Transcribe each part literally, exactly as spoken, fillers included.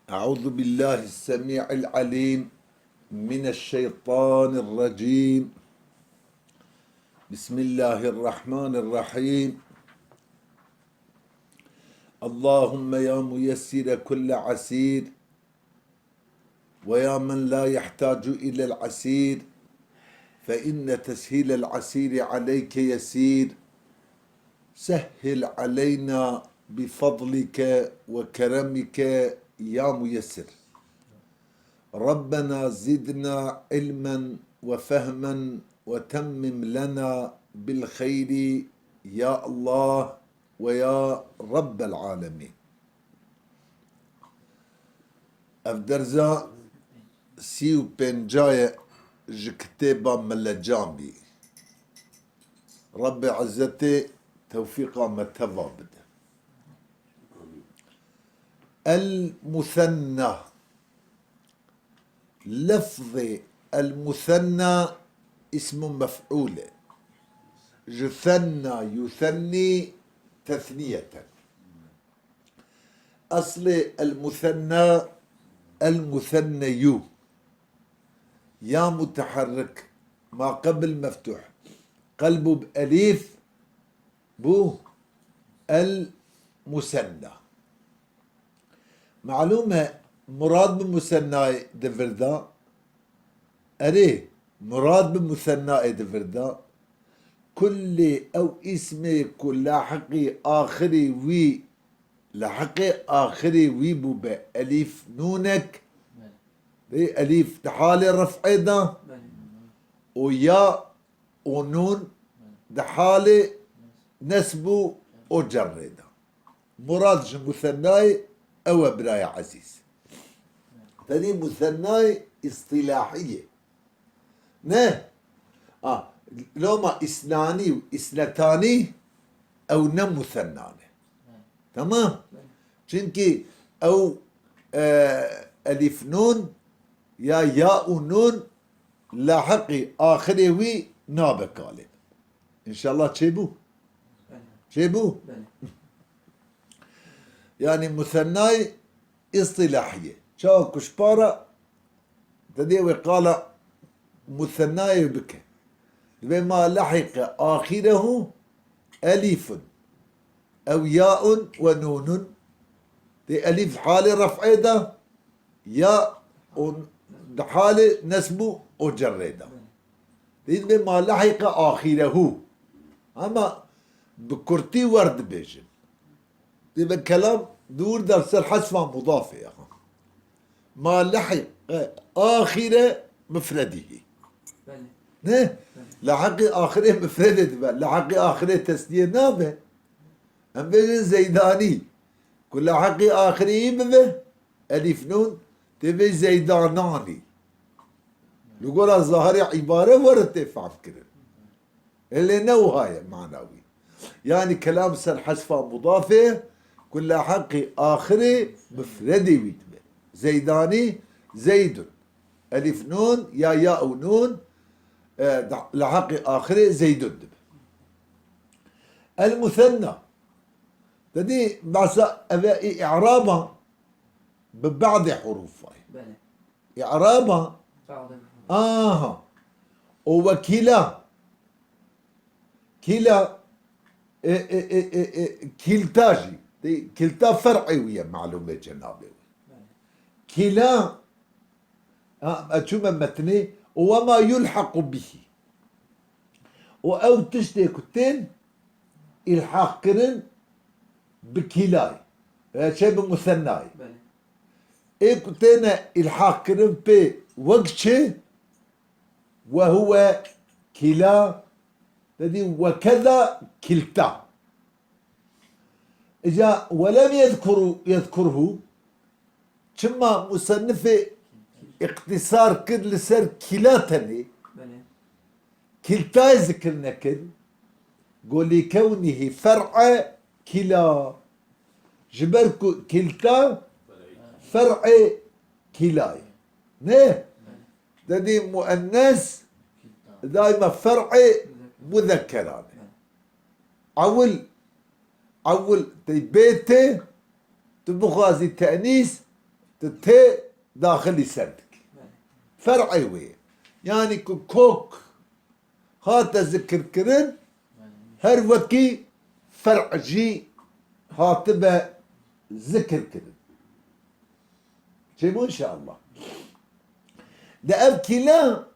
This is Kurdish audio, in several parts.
أعوذ بالله السميع العليم من الشيطان الرجيم. بسم الله الرحمن الرحيم. اللهم يا ميسر كل عسير، ويا من لا يحتاج إلى العسير، فإن تسهيل العسير عليك يسير. سهل علينا بفضلك وكرمك يا ميسر. ربنا زدنا علما وفهما وتمم لنا بالخير يا الله ويا رب العالمين. Ev derza sî û pênca ye ji kitêba Melecanbî. Rebbê Izzetê tewfîqa me teva bide. El Musenna. Lefzê el Musenna îsmu mef'ûl e. Ji senna yusennî tesniyeten. Eslê el-musenna, el-musenneyû. Ya muteherrik, ma qebl meftuh. Qelbû bi elîf, bû el-musenna. Malûm e, murad bi musennayê di vir de, Erê, murad bi musennayê di vir de, kulê ew îsmê ku lahiqî axirê wî, lahiqê axirê wî bûbe elîf nûnek, Belê. Dê elîf di halê ref'ê de Belê. Û ya û nûn di halê nesb û û cerrê de. Murad ji musennayê ew e, biraya ezîz. Tenê musennayê îstîlahî ye. Ne? A, loma îsnanî û îsnetanî ew ne musenna ne. Tamam? Çimkî ew, e, elîf nûn ya ya û nûn lahiqî axirê wî nabe kalê. Înşallah çêbû. Belê. Çêbû? Belê. Yanî musennayê îstîlahî ye. Çawa ku ji para te dê wê qala musennayê bike. Divê ma lehiqe axirehu elîfun. Ew yaun we nûnun. Dê elîf halê ref'ê de ya û di halê nesb û û cerrê de. Dê divê ma lehiqe axirehu. Ama bi kurtî wer dibêjin. Dê be kelam dûr der ser hesfa mudafê ye. Ma lehiqe axire mufredihî. Belê. Ne? Belê. Lehiqê axirê mufredê dibe. Lehiqê axirê tesniyê nabe. Em bêjin zeydanî. Ku lehiqê axirê yî bibe, elîf nûn, tê vê zeydananî. Li gora zahirê îbare were tê fehmkirin. Lê ne wiha ye mana wî. Yanî kelam ser hesfa mudafê, ku lehiqê axirê mufredê wî dibe. Zeydanî, zeydun. Elîf nûn ya ya û nûn, e, da-, lehiqê axirê zeydun dibe. El musenna. Te dî behsa ev e, î-, i'raba bi ba'dê hurûfa ye. Belê. Î'raba. Ba'dê hurûf. Aha. Û wekîla. Kîla, e, e, e, e, e, kîlta jî. Dê, kîlta fer'ê wî ye, malûm e cenabê wî. Belê. Kîla, ha, e, çûme metnê, û wema yulhaqu bihî. Û ew tiştê ku tên îlhaq kirin bi kîlayê. E, çê bi musennayê. Belê. Ê ku têne îlhaq kirin pê wek çi? Ve huve kîla, te dî wekeza kîlta. Îca welem yezkuru, yezkurhu, çima musennifê îqtîsar kir li ser kîla tenê, Belê. Kîltayê zikir nekir, go lîkewnihî fer'e kîla. Ji ber ku kîlta fer'ê kîla ye. Ne? Te dî muennes daîma fer'ê muzekeran e. Ewil, ewil tê bê tê, tu bixwazî tenîs, tê daxilî ser dikî. Fer'ê wê ye. Yanî ku kok hate zikirkirin, her wekî fer' jî hatibe zikirkirin. Çêbû inşallah. De ev kîla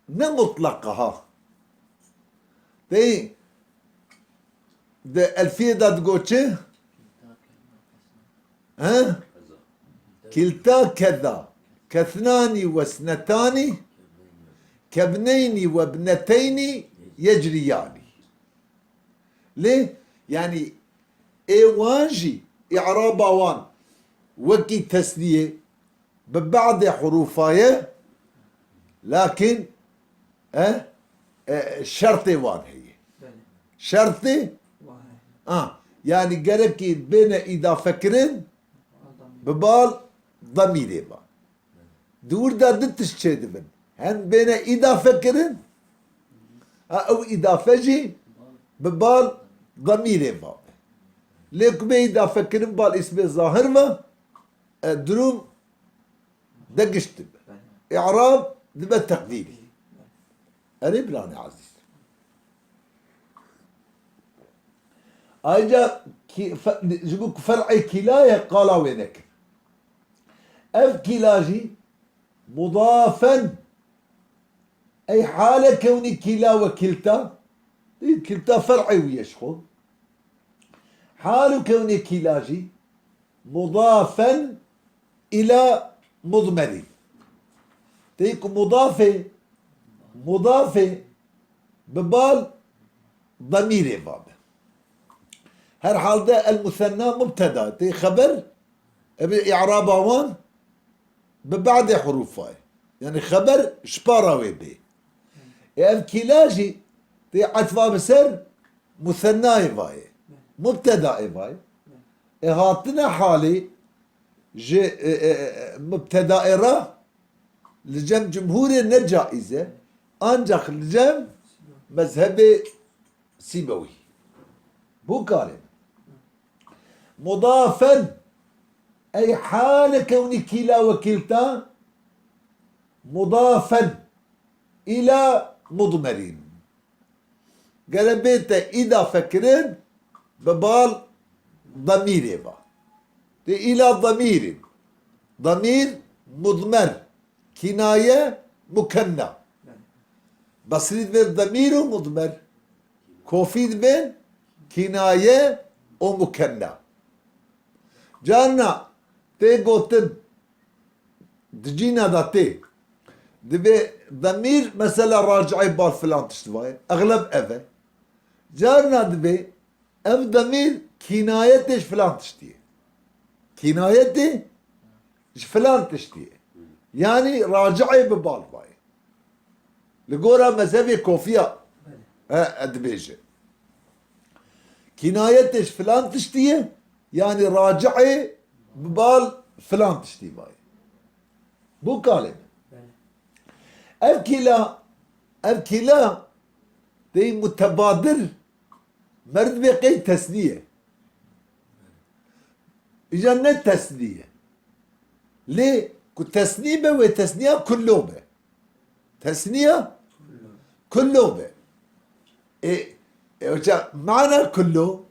ne mutleq e ha. Tê di Elfiyê de digot çi? He? Kilta keza, kethnani ve snetanî, kebneynî ve bneteynî yecriyani. Lê, yanî, ê wan jî, î'raba wan wekî tesniyê, bi ba'dê hurûfa ye, lakin, e, e, şertê wan heye. Belê. Şertê, Wan heye. A, yanî gerekî bêne îdafekirin, Adam. bi bal demîrê ve. Di wir de du tişt çêdibin. Hem bêne îdafekirin, ha, ew îdafe jî bi bal demîrê ve. Lê ku bê îdafekirin bal îsmê zahir ve, e, durum de giş dibe. Î'rab dibe teqdîrî. Erê biranê ezîz. Ayrıca ki, fe-, ji bo ku fer'ê kîla ye qala wê nekir. Ev kîla jî mudafen, ey hale kewnî kîla ve kilta, kilta fer'ê wî ye ji xwe. Hal û kewnê kîla jî mudafen îla mudmerî. Tê ku mudafê, mudafê bi bal demîrê va be. Her halde el musenna mubteda. Tê xeber, ev î'raba wan bi ba'dê hurûfa ye. Yanî xeber ji para wê bê. Ê ev kîla jî tê etfa bi ser musennayê vayê. Mubtedaê vayê. Ê hatine halê ji, e, e, e, mubtedaê re li cem cumhurê ne caiz e. Ancak li cem mezhebê Sîbewî. Bu karê. Mudafen, ey hale kewnî kîla ve kilta, mudafen îla mudmerîn. Gere bête îdafe kirin bi bal demîrê ve. Tê îla demîrîn. Demîr mudmer. Kînaye mukenna. Basrî dibên demîr û mudmer. Kofî dibên kînaye û mukenna. Carna tê gotin, di cîna de tê. Dibê demîr mesela raci'ê bal filan tişt vayê. Exleb ev e. Carna dibê ev demîr kînayetê ji filan tiştî ye. Kînayetê ji filan tiştî ye. Yanî raci'ê bi bal vayê. Li gora mezhebê kofiya, e, e, dibêje. Kînayetê ji filan tiştî ye, yanî raci'ê bi bal filan tiştî vayê. Bu kalê min. Ev kîla, ev kîla tê mutebadir, meriv dibê qey tesnî ye. Îca ne tesnî ye. Lê ku tesnî be, wê tesniya kullo be. Tesniya kullo be. E, e, hoca mana kullo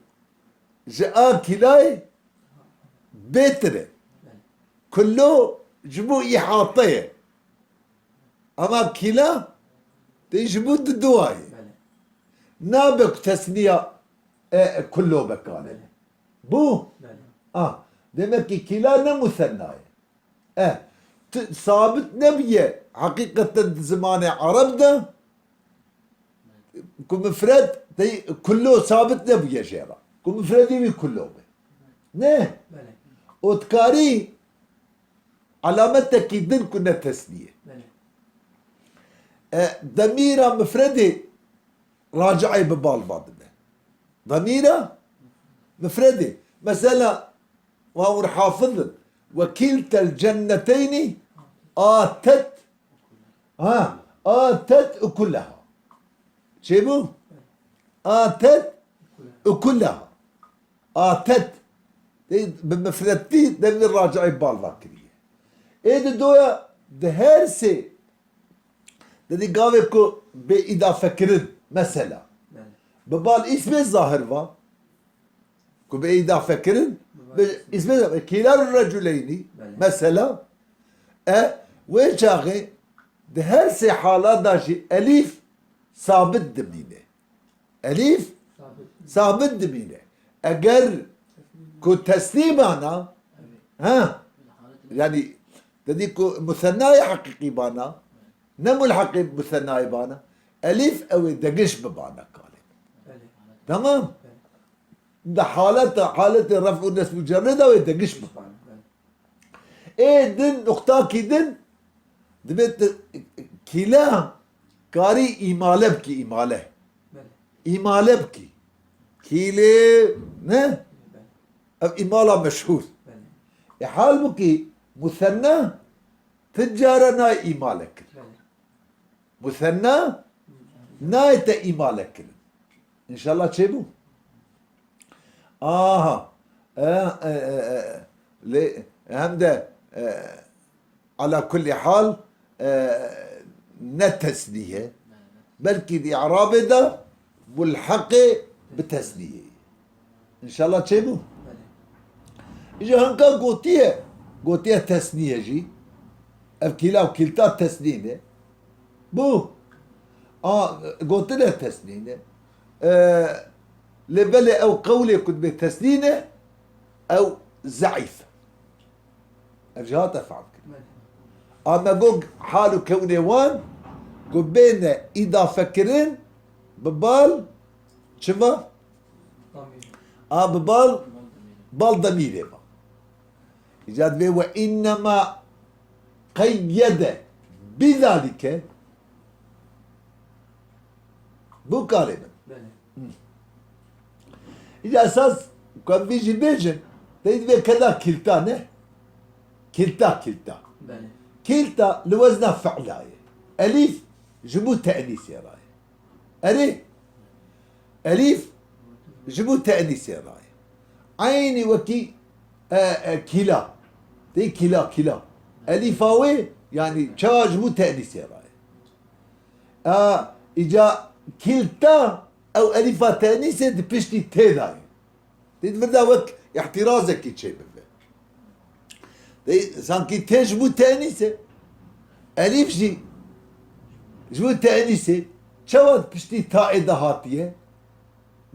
ji a kîlayê bêtir e. Kullo ji bo îhate ye. Ama kîla tê ji bo diduwa ye. Nabe ku tesniya, e, e, kullo be kane. Bu? A, demek ki kîla ne musenna ye. E, tu sabit nebiye heqîqeten di zimanê ereb de ku mifred tey kullo sabit nebiye jê re. Ku mifredî wî kullo be. Ne? Belê. Û dikarî alametekî din ku ne tesnî ye. Belê. E, demîra mifredê raci'ê bi bal va dibe. Demîra mifredê. Mesela, wa wir hafiz in. Ve kiltel cenneteynî atet, ha, atet ukulaha. Çêbû? Atet ukulaha. Atet. Bi mifredtî demîr raci'ê bal va kiriye. Ê di doya di her sê, didî gavê ku bê îdafekirin, mesela. Belê. Bi bal îsmê zahir va, ku bê îdafekirin, bi îsmê zahir, kîler reculeynî, Belê. mesela. E, wê çaxê di her sê hala da jî elîf sabit dimîne. Elîf Sabit. sabit dimîne. Eger ku teslîmana, ha, yanî, te dî ku musennayê heqîqî bana, ne mulheqê musennayê bana, elîf ew ê degiş bibana kalê. Belê. Tamam? Belê. Di haleta, haletê ref û nesb û cerrê de wê degiş bibana. Belê. Ê din, nuqtakî din, dibê tu kîle karî îmale bikî, îmale. Belê. Îmale bikî. Kîlê, ne? Belê. Ev îmala meşhûr. Belê. E, halbukî musenna ti cara nayê îmale kirin. Belê. Musenna nayê te îmale kirin. Înşallah çêbû. Aha. E, e, e, e. Lê hem de, e, ala kulli hal, e, ne tesnî ye. Belkî di î'rabê de mulheqê bi tesnî ye. Înşallah çêbû. Belê. Îja hinka gotiye, gotiye tesnîye jî. Ev kîla û kîlta tesnî ne. Bû. A, gotine tesnî ne. E, lê belê ew qewlê ku dibê tesnî ne, ew zeîf e. Ev jî hate fehm kirin. Belê. A me got hal û kewnê wan ku bêne îdafekirin bi bal çi va? Damîr. A bi bal, bal demîrê va. Îca divê we înnema qeyyede bî zalîke. Bû karê min. Belê. Hı. Îca esas ku em vî jî bêjin, te divê keda kîlta ne? Kîlta, kîlta. Belê. Kîlta li wezna fi'la ye. Elîf ji bo te'nîsê re ye. Erê, elîf ji bo te'nîsê re ye. Eynî wekî, e, e, kîla. Tê kîla, kîla. Elîfa wê, yanî ça ji bo te'nîsê re ye. A, îca kîlta, ew elîfa te'nîsê di piştî tê de ye. Tê di vir de wek îhtîrazekî çê bibe. Tê sankî tê ji bo te'nîsê. Elîf jî ji bo te'nîsê. Çawa piştî taê de hatiye?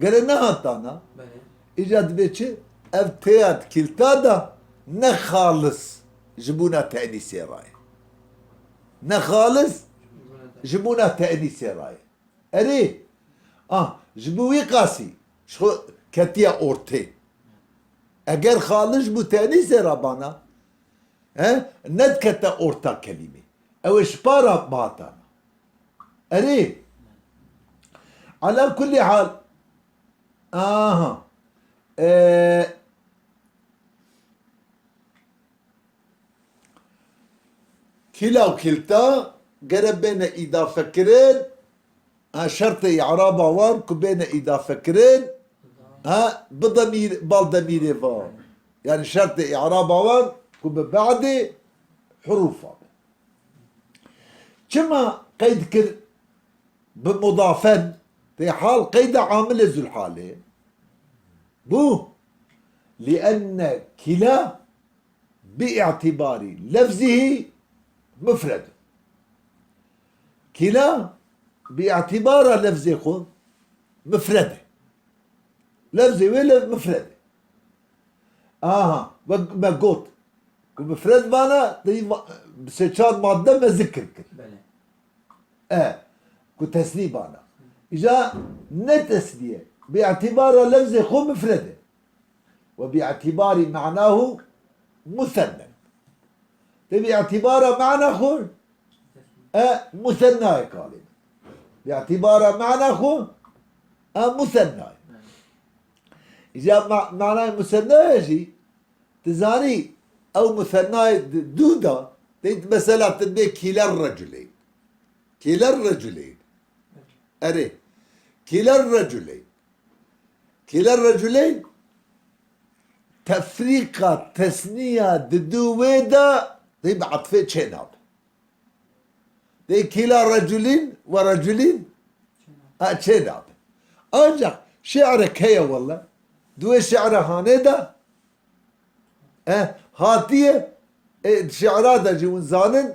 Gere nehatana. Belê. Îca dibê çi? Ev têya di kîlta de ne xalis ji bona te'nîsê re ye. Ne xalis ji bona te'nîsê re ye. Erê, ah, ji bo wî qasî, ji xwe ketiye ortê. Eger xalis ji bo te'nîsê re bana, he, nedikete orta kelîmê. Ew ê ji para bihatana. Erê, ala kulli hal, aha, e, kîla û kîlta gere bêne îdafekirin, ha, şertê î'raba wan ku bêne îdafekirin, ha, bi demîr, bal demîrê va. Yanî şertê î'raba wan ku bi be'dê hurûfa be. Çima qeyd kir bi mudafen, tê hal qeyda amilê zulhalê? Bû, li'enne kîla bi i'tîbarî lefzihî mufred. Kîla bi îtîbara lefzê xwe mufred e. Lefzê wê lev mufred e. Aha, wek me got ku mufred vana, te yî va-, bi sê çar madde me zikir kir. Belê. E, ku tesnî bana. Îja ne tesnî ye. Bi îtîbara lefzê xwe mufred e. Ve bi îtîbarî me'nahu musennen. Te bi îtîbara me'na xwe, e, musennayê kalê. Bi îtîbara me'na xwe, e, musennayê. Îja ma-, manayê musennayê jî, tu zanî, ew musennayê di-, dû da, te mesela tu dibê kîler reculeyn. Kîler reculeyn. Erê. Kîler reculeyn. Kîler reculeyn, tefrîqa tesniya di dû wê de Dê bi etfê çê nabe. Dê kîla reculîn ve reculîn, e, çê nabe. Ancak şi'rek heye wele. Duê şi'ra hanê de, e, hatiye, e, şi'ra de jî hûn zanin,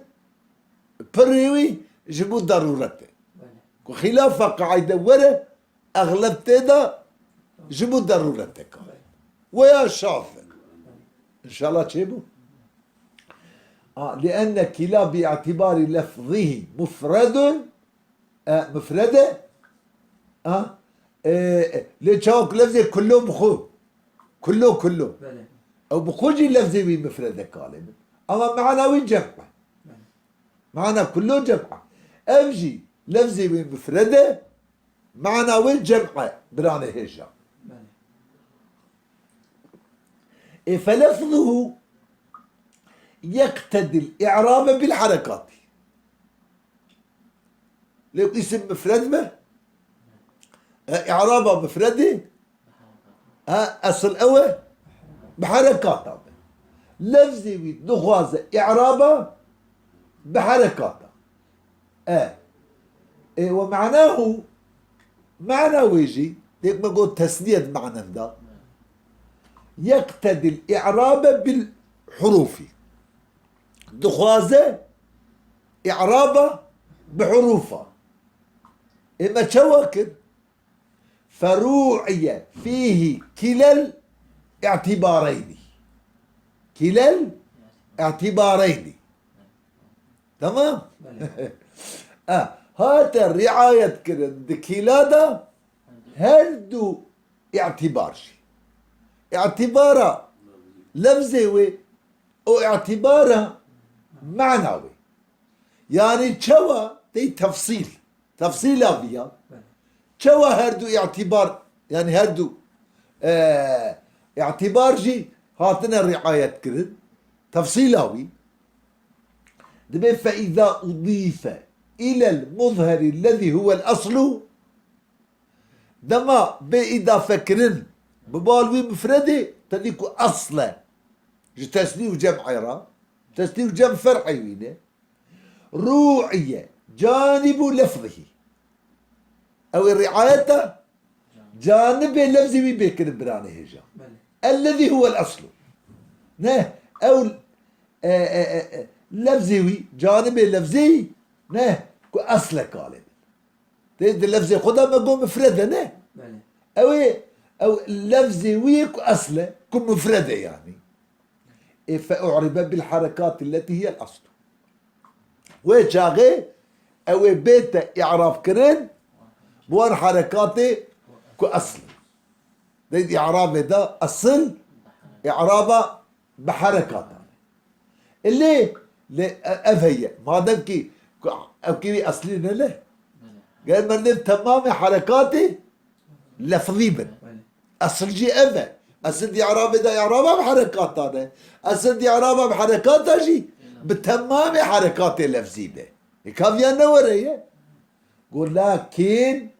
pirrê wî ji bo derûret e. Belê. Ku xîlafa qaîde were, exleb tê de ji bo derûreteka. Belê. Weya şaf e. Înşallah çêbû. A, لأن كلا باعتبار لفظه مفرد، e, mufred e. A, e, e, lê çawa ku lefzê kullo bi xwe. Kullo, kullo. Belê. Ew bi xwe jî lefzê wî mufred e kalê min. Ama mana wî cem e. Belê. Mana kullo cem e. Ev jî lefzê wî mufred e. Mana wê cem e, biranê hêja. Belê. E, فلفظه يقتضي الإعراب بالحركات. Lê îsim mufred be, e, i'raba mufredê, e, esil ew e, bi herekata be. Lefzê wî dixwaze i'raba bi herekata. E. E, ve ma'nahu, mana wê jî, dêk me got tesniyet manen da. Yeqtedil i'rabe bil hurufi. Dixwaze i'raba bi hurufa. E, me çawa kir? Ferû'iye fîhî kilel i'tîbareynî. Kilel i'tîbareynî. Tamam? Belê. E, hate riayet kirin di kîla de her du îtîbar jî. Îtîbara lefzê wê û îtîbara mana wê. Yanî çawa tey tefsîl. Tefsîla vî ya. Belê. Çawa her du îtîbar, yanî her du, e, îtîbar jî hatine riayet kirin. Tefsîla wî. Dibê فإذا أضيف إلى المظهر الذي هو الأصل. Dema bê îdafe kirin bi bal wî mufredê, tevî ku asl e. Ji tesnî û cem'ê re. Tesnî û cem fer'ê wî ne. Rû'iye canîbu lefzihî. Ew ê riayeta canibê lefzê wî bê kirin biranê hêja. Belê. Ellezî huwel eslu. Ne, ew, e, e, e, e, lefzê wî, canibê lefzê wî, ne, ku esl e kalê. Tê di lefzê xwe de me got mufred e, ne? Belê. Ew ê, ew lefzê wî yê ku esl e, ku mufred e yanî. Ê fe u'ribe bil harekatî lletî hiyel eslu. Wê çaxê ew ê bête i'rab kirin bi wan harekatê ku esl in. Dê di i'rabê de esil i'raba bi herekatan. E lê, lê e-, ev heye. Madem ki ku ev kî wî eslî ne le. Ger merdem temamê herekatê lefzî bin. Esil jî ev e. Esil di i'rabê de i'raba bi herekatan e. Esil di i'raba bi herekata jî bi temamê herekatê lefzî be. E, kaviya ne were ye. Got, lakin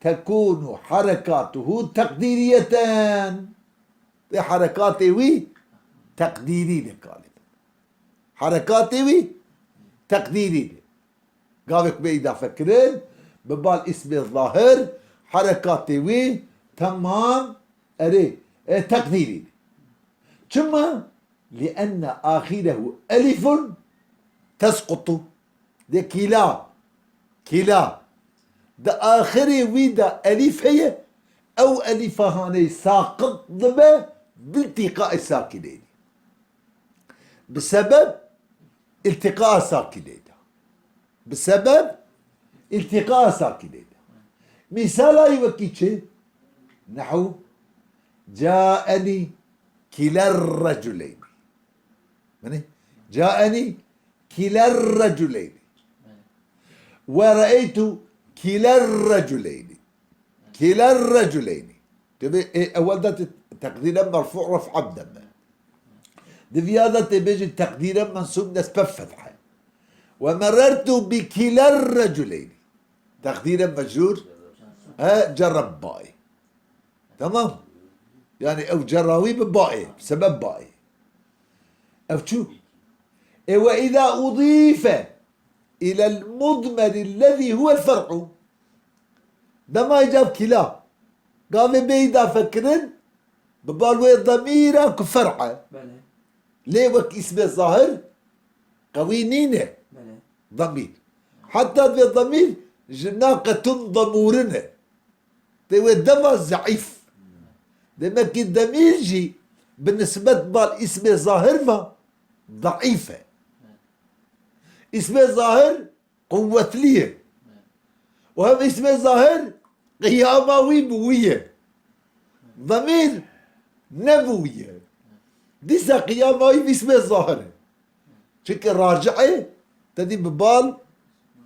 tekûnu herekatuhu teqdîriyeten. Tê herekatê wî teqdîrî ne kalê. Herekatê wî teqdîrî ne. Gavê ku bê îdafe kirin, bi bal îsmê zahir, herekatê wî temam, erê, e, teqdîrî ne. Çima? Li enne axirehu elifun tesqutu. De kîla, kîla. Di axirê wî de elîf heye, ew elîfa hanê saqit dibe biltîqaê sakînê. Bi sebeb îltîqaa sakînê de. Bi sebeb îltîqaa sakînê de. Mîsala wî wekî çi? Nehu, caenî kiler reculeynî. Yanî, caenî kiler reculeynî. Ve reeytu kiler reculeynî. Kiler reculeynî. Dibê, ê, ewel de tê teqdîre merfû ref'a bide me. Di viya de tê bêjî teqdîre mensûb nesbe fethe. Ve merertu bi kiler reculeynî. Teqdîre mecrûr, he, cerre bi baê. Tamam. Yanî ew cerra wî bi baê, sebeb baê. Ev çû. Ê, وإذا أضيف إلى المضمر الذي هو الفرع. Dema îcav kîla. Gavê bê îdafe kirin, bi bal wê demîra ku fer'e. Belê. Lê wek îsmê zahir qewî nîne. Belê. Demîr. Heta divê demîr ji naqetun demûrine. Tê wê dema zeîf. Demek ki demîr jî bi nisbet bal îsmê zahir ve zeîf e. Îsmê zahir quwwetlî ye. Û hem îsmê zahir qiyama wî bi wî ye. Demîr ne bi wî ye. Dîsa qiyama wî bi îsmê zahir e. Çunke raci'ê te dî bi bal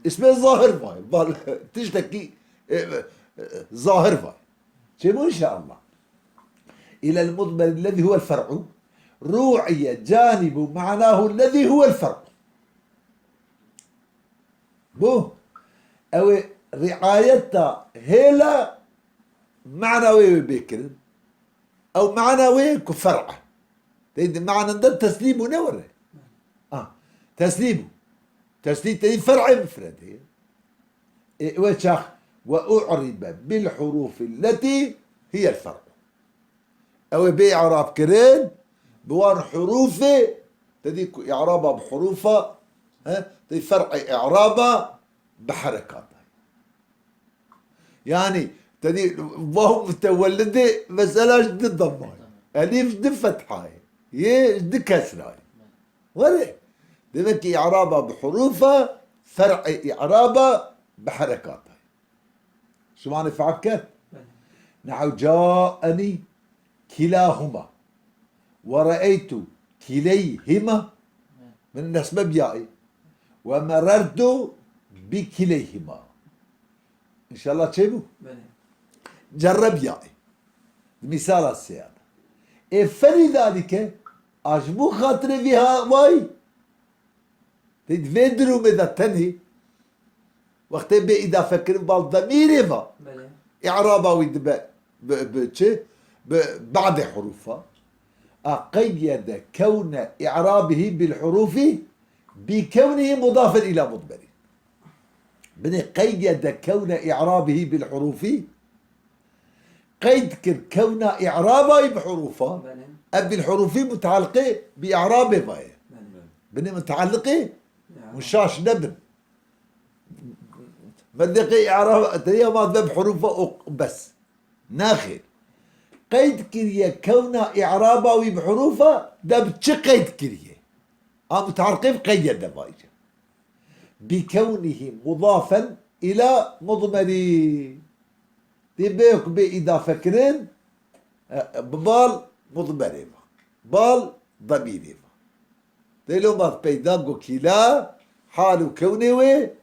îsmê zahir vay. Bal tiştekî, e, e, e, zahir vay. Çêbû inşallah. إلى المضمر الذي هو الفرع روعي جانب معناه الذي هو الفرع. Bû. Ew ê riayeta hêla mana wê wê bê kirin. Ew mana wê ku fer'e. Tê di manen de teslîm û ne were. Ah, teslîm û. Teslîm tê fer'ê mufredê. Ê, wê çax وأعرب بالحروف التي هي الفرع. Ew ê bê i'rab kirin, bi wan hurûfê, te dî ku i'raba bi hurûfa, he, te dî fer'ê i'raba bi herekata. Yani, te dî vaw mutewellidê mesela ji di damay. Elîf ji di fethayê. Yê ji di kesrayê. Were. Demek ki i'raba bi hurûfa, fer'ê i'raba bi herekata. Şivanê fehm ket? Belê. Nehew caeni kilahuma. Ve re'eytu kileyhima. Belê. Min nesbe biyayê. Ve merertu bi kileyhima. İnşallah çêbû? Belê. Cerre biyayê. Misala sêya de. Ê felî dalîke, a ji bo xatirê vî ha-, vay, Tê di vê durumê de tenê wextê bê îdafe kirin bal demîrê va. Belê. Î'raba wî dibe bi, bi çi? Bi ba'dê hurufa. A qeyd yede kewne i'rabihî bil hurufi bi kewnihî mudafen ila mudmerî. Binê qeyd yede kewne i'rabihî bil hurufi. Qeyd kir kewna i'raba wî bi hurufa. Belê. Ev bil hurufi mutealliqê bi i'rabê va ye. Belê. Binê mutealliqê Ya. Û şaş nebin. Mendiqê i'rab, te ya ma ve bi hurufa û bes. Nexêr. Qeyd kiriye kewna i'raba wî bi hurufa, de bi çi qeyd kiriye? A mutealliqê bi qeyd ye de vayce. Bi kewnihî mudafen ila mudmerî. Dê bê ku bê îdafe kirin, e, e, bi bal mudmerê ve. Bal demîrê ve. Dê lo ma peyda ku kîla hal û kewnê wê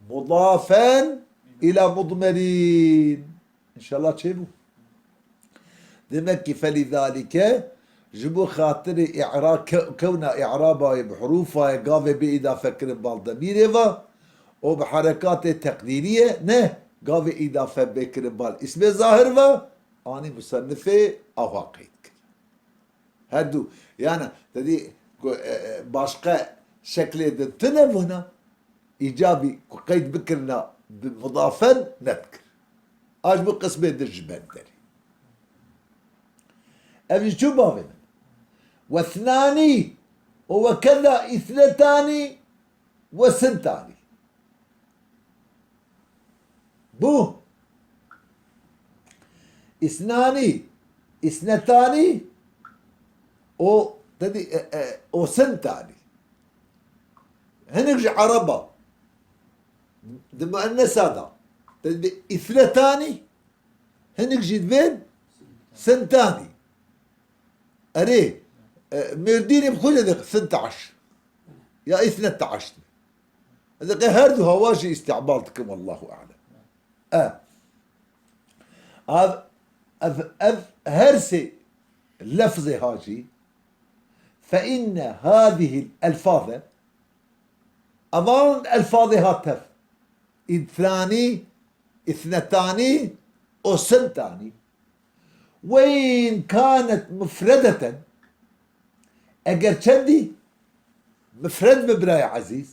mudafen ila mudmerîn. Înşallah çêbû. Demek ki felîzalîke ji bo xatirê î'ra-, ke-, kewna î'raba wê bi hurufa ye, gavê bê îdafe kirin bal demîrê ve û bi herekatê teqdîrî ye, ne, gavê îdafe bê kirin bal îsmê zahir ve, anî musennifê awa qeyd kir. Her du, yani, te dî ku, e, e, başqa şeklê din tune bûna, îcabî ku qeyd bikirina bi mudafen nedikir. A ji bo qismê din ji ber derê. Ev jî çû bavê min. Wethnanî û wekeza îsnetanî we sintanî. Bû. Îsnanî, îsnetanî û te dî, e, e, û sintanî. Hinek ji ereba di muennesa de, te dî îsnetanî, hinek jî dibên sintanî. Erê, e, Mêrdînê bi xwe de dixin sintaş. Ya îsnetaş. Ez ê her du hewa jî îstîmal dikim, wallahu a'lem. E. Ev, ev, ev her sê lefzê ha jî, fe inne hâzihil elfaze, evan elfazê ha tev, îthnanî, îthnetanî û sintanî, Ve in kânet mufredeten, eger çendî mifred be birayê ezîz.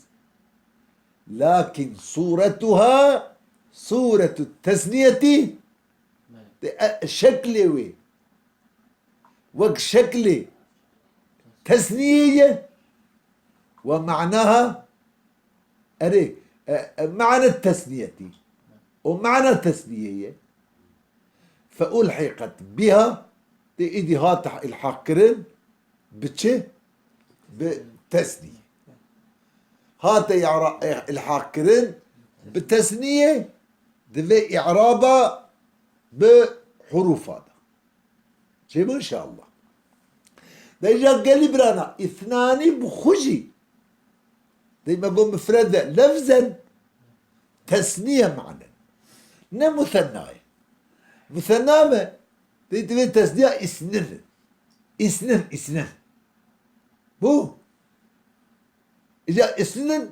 Lakin sûretuha sûretu tesniyetî. Tê, e, şeklê wê. Wek şeklê tesniyê ye. Ve manaha, erê, e, e, mane tesniyetî. O mana tesniyê ye. Fe ulhiqet biha, tê îdî hate îlhaq kirin, bi çi? Bi tesniyê. Hate îra-, îlhaq kirin, bi tesniyê, divê îraba bi hurûfa da. Çêbû inşallah. De îja gelî birana, îthnanî bi xwe jî. Dey me got mifred e, lefzen tesniye manen. Ne musenna ye. Musenna me, dey divê tesniya îsnin. Îsnin, îsnin. Bu. Îja îsnin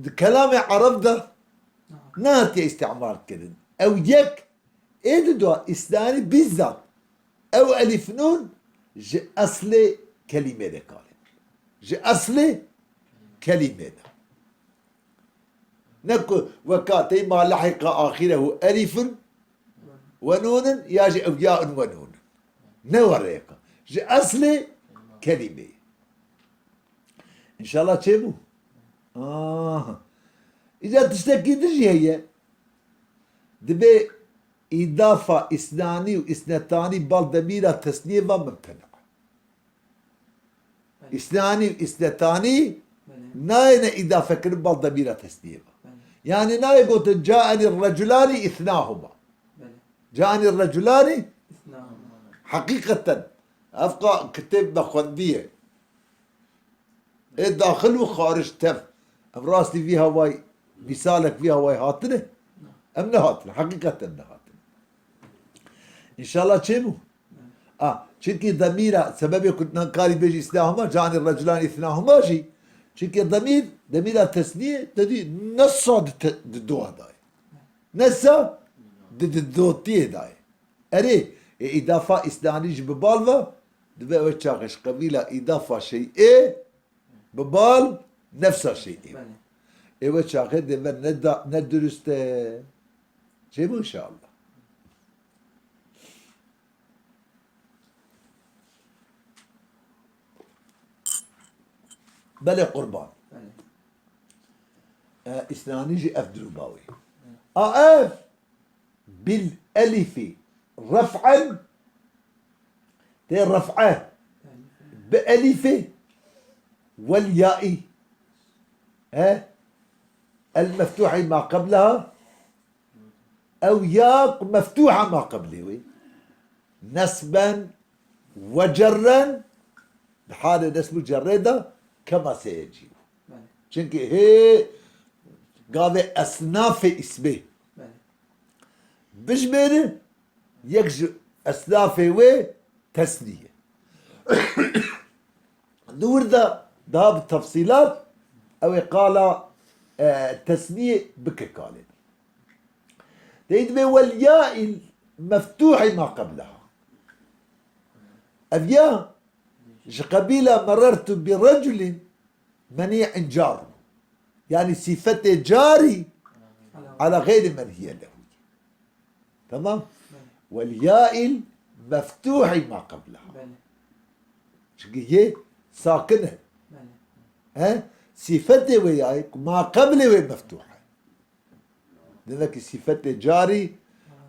di kelamê ereb de nehatiye îstîmal kirin. Ew yek Ê di dua îsnanî bizzat ew elîf nûn ji eslê kelîmê de kare. Ji eslê kelîmê de. Ne ku weka tey ma lehiqa axirehu elîfun we nûnin ya jî ew yaun we nûnin. Ne wereyeka. Ji eslê kelîmê. Înşallah çêbû. Aha. Îca tiştekî din jî heye. Dibê îdafa îsnanî û îsnetanî bal demîra tesniyê va mimtena. Belê. Îsnanî û îsnetanî Belê. nayêne îdafekirin bal demîra tesniyê va. Belê. Yanî nayê gotin caenî reculanî îsnahuma. Belê. Caenî reculanî Îsnahuma. Heqîqeten. Evqa kitêb me xwendiye. Ê daxil û xaric tev. Em rastî vî hawayî, mîsalek vî hawayî hatine? Em nehatine. Heqîqeten nehatine. Înşallah çêbû. A, çimkî demîra, sebebê ku nan karî bêjî îsnahuma, canî reculan îsnahuma jî. Çimkî demîr, demîra tesniyê, te dî ne sa di te-, di doa dayê. Ne sa di, di dotiyê dayê. Erê, ê îdafa îsnanî jî bi bal ve, dibe ew çaxê ji qebîla îdafa şey'ê bi bal nefsa şey'ê. Belê. Ê we çaxê dê ve ne da-, ne dirust e. Çêbû inşallah. Belê qurban. Belê. E, îsnanî jî ev dirû bawê. A ev bil elîfî ref'en, tê ref'e bi elîfê wel ya'î, he, el meftûhî ma qebleha, ew ya ku meftûha ma qeblê wê, nesben ve cerren, di halê nesb û cerrê de kema seyecî. Belê. Çimkî hê gavê esnafê îsmê. Belê. Bijmêri, yek ji esnafê wê tesnî ye. Di wir de daha bi tefsîlat ew ê qala, e, tesniyê bike kalê. Dey dibê wel ya'il meftûhî ma qebleha. Ev ya ji qebîla merertu bi reculin menî'in car. Yanî sîfetê carî ala xeyrî menhiye lehu. Tamam? Belê. Wel ya'il meftûhî ma qebleha. Belê. Çimkî yê sakin e. Belê. He? Sîfetê wê yayê ku ma qeblê wê meftûh e. Demek ki sîfetê carî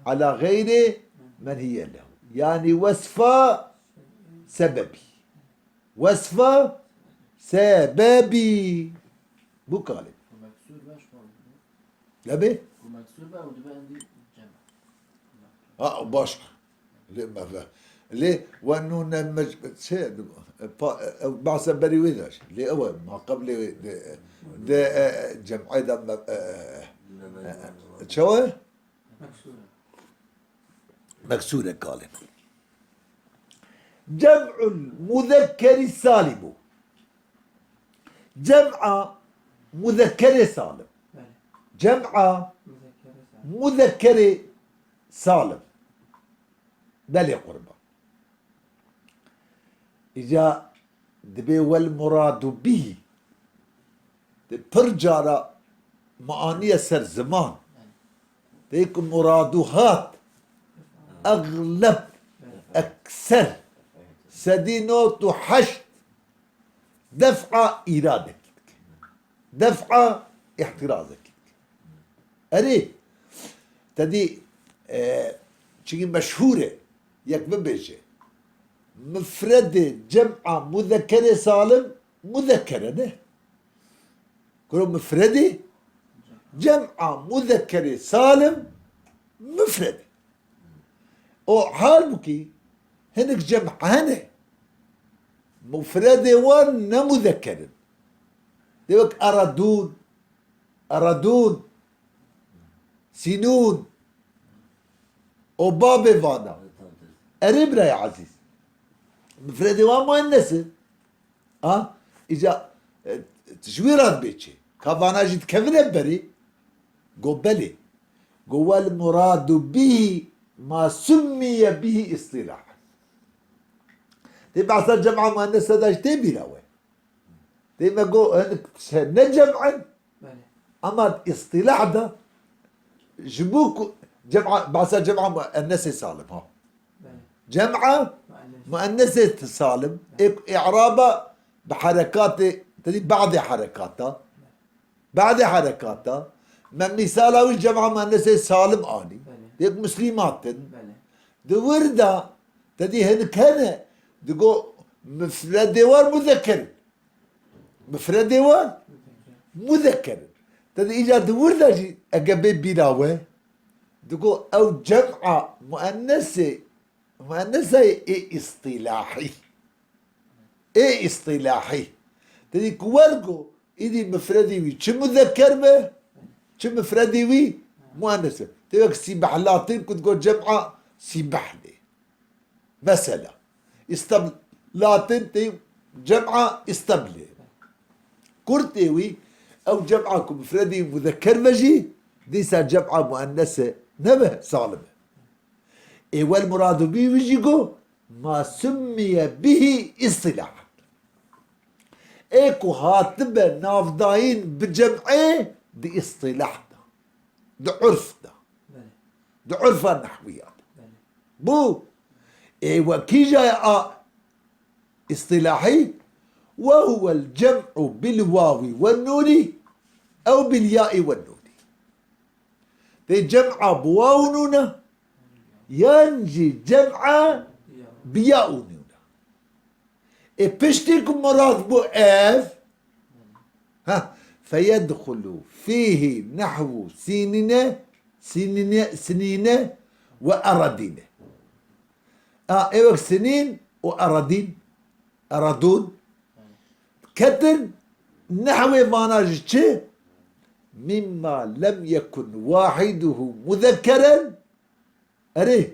ala xeyrê menhiye lehu. Yanî wesfa sebebî. Wesfa sebebî. Bu kalê. Meksûr be, şima Lebê? Ku meksûr be û dibe endî cem. Ha, baş. Lê me ve. Lê we nûne me, çi, pa, ew behsa berî wê de. Lê ew e, ma qeblê wê de, de, e, cem'ê de me, e, e, e, çawa? Meksûr e. Meksûre kalê. Cem'ul muzekkeri salimu. Cem'a muzekkerê salim. Belê. Cem'a Muzekkerê salim. muzekkerê salim. Belê qurban. Îca Dibê wel muradu bihî. Di pir cara maaniye ser ziman. Tê ku muradu hat. Exleb, ekser, sedî nod û heşt def'a îradekî dike. Def'a îhtirazekî dike. Erê, te dî, e, çikî meşhûr e, yek bibêje. Mifredê cem'a muzekerê salim muzekere ne. Kuro mifredê cem'a muzekerê salim mifredê. O halbûkî hinek cem hene. Mufredê wan ne muzeker in. Dê wek eredûn, eredûn, sînûn, o babê vana. Erê birayê ezîz. Mifredê wan muennes in. Ha? Îca, e, ji wî re dibê çi? Ka vana jî dikevine berê? Go belê. Go wel muradu bihî ma summiye bihî îstîlahen. Tê behsa cem'a muennese de jî tê bîra we. Tê me go hinek ne cem in. Belê. Ama îstîlah de ji bo ku cem'a, behsa cem'a muennesê salim ha. Belê. Cem'a muennesê salim, ê-, i'raba bi herekatê, tedî badê herekata. Badê herekata. Me mîsala wî cem'a muennesê salim anî. Belê. Yek muslimat in. Belê. Di wir de, tedî hinek hene, digo mifredê wan muzeker in. Mifredê wan muzeker in. Te di îca di wir de jî ege bê bîra we, digo ew cem'a muennesê, muennesayê ê îstîlahî. Ê îstîlahî. Te dî ku wer go, îdî mifredî wî çi muzeker be, çi mifredî wî muennes be. Tê wek sîbehlatin ku digo cem'a sîbehlê. Mesela, îstablatin tê cem'a îstablê. Kurtê wî, ew cem'a ku mifredî muzeker be jî, dîsa cem'a muennese nebe, salim e. Ê wel muradu bî wî jî got, ma summiye bihî îstîlahan. Ê ku hatibe navdayîn bi cem'ê di îstîlah de. Di urf de. Belê. Di urfa nehwiya de. Belê. Bu, ê we kîja ye a îstîlahî? Ve huwel cem'u bil wawî wen nûnî ew bil ya'î wen nûnî. Tê cem'a bi waw û nûn e, yan jî cem'a bi ya û nûn e. Ê piştî ku murad bû ev, ha, feyedxulu fîhî nehwu sînîne, sînîne, sinîne ve eradîne. A, ê wek sinîn û eradîn, eradûn, ketin nehwê vana ji çi? Mimma lem yekun wahiduhu muzekkeren, Erê,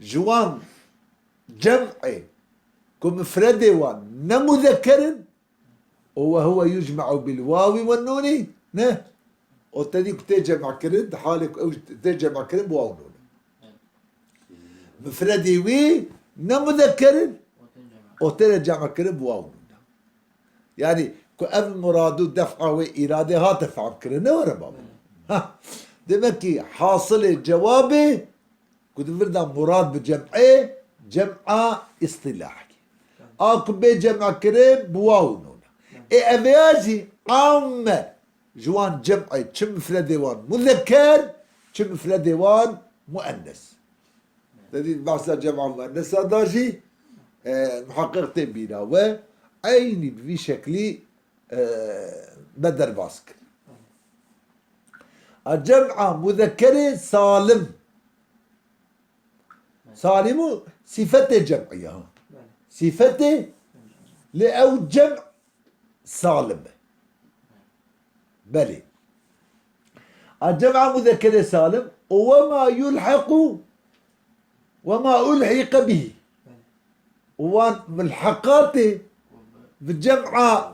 ji wan cem'ê ku mifredê wan ne muzekker in, û ve huwe yucme'u bil wawî wen nûnî, ne? O tedî ku tê cem'kirin, di halê ku ew tê cem'kirin bi waw nûn e. Mifredê wî ne muzekker in, o tê cem'kirin bi waw nûn e. Yanî ku ev murad û def'a wê îradê hate fehmkirin, ne were baba. Ha. Demek ki hasilê cewabê ku di vir de murad bi cem'ê, cem'a îstîlahî. A ku bê cem'kirin bi waw û nûn e. Ê ev ya jî amme ji wan cem'ê çi mifredê wan muzekker, çi mifredê wan muennes. Te dît behsa cem'a muennesa da jî, e, muheqqiq tê bîra we, eynî bi vî şeklî, e, me derbas kir. A cem'a muzekkerê salim. Salim û sîfetê cem'î ye ha. Sîfetê lê ew cem' salim e. Belê. A cem'a muzekkerê salim û ve ma yulhequ ve ma ulhîqe bihî. Û wan mulheqatê bi cem'a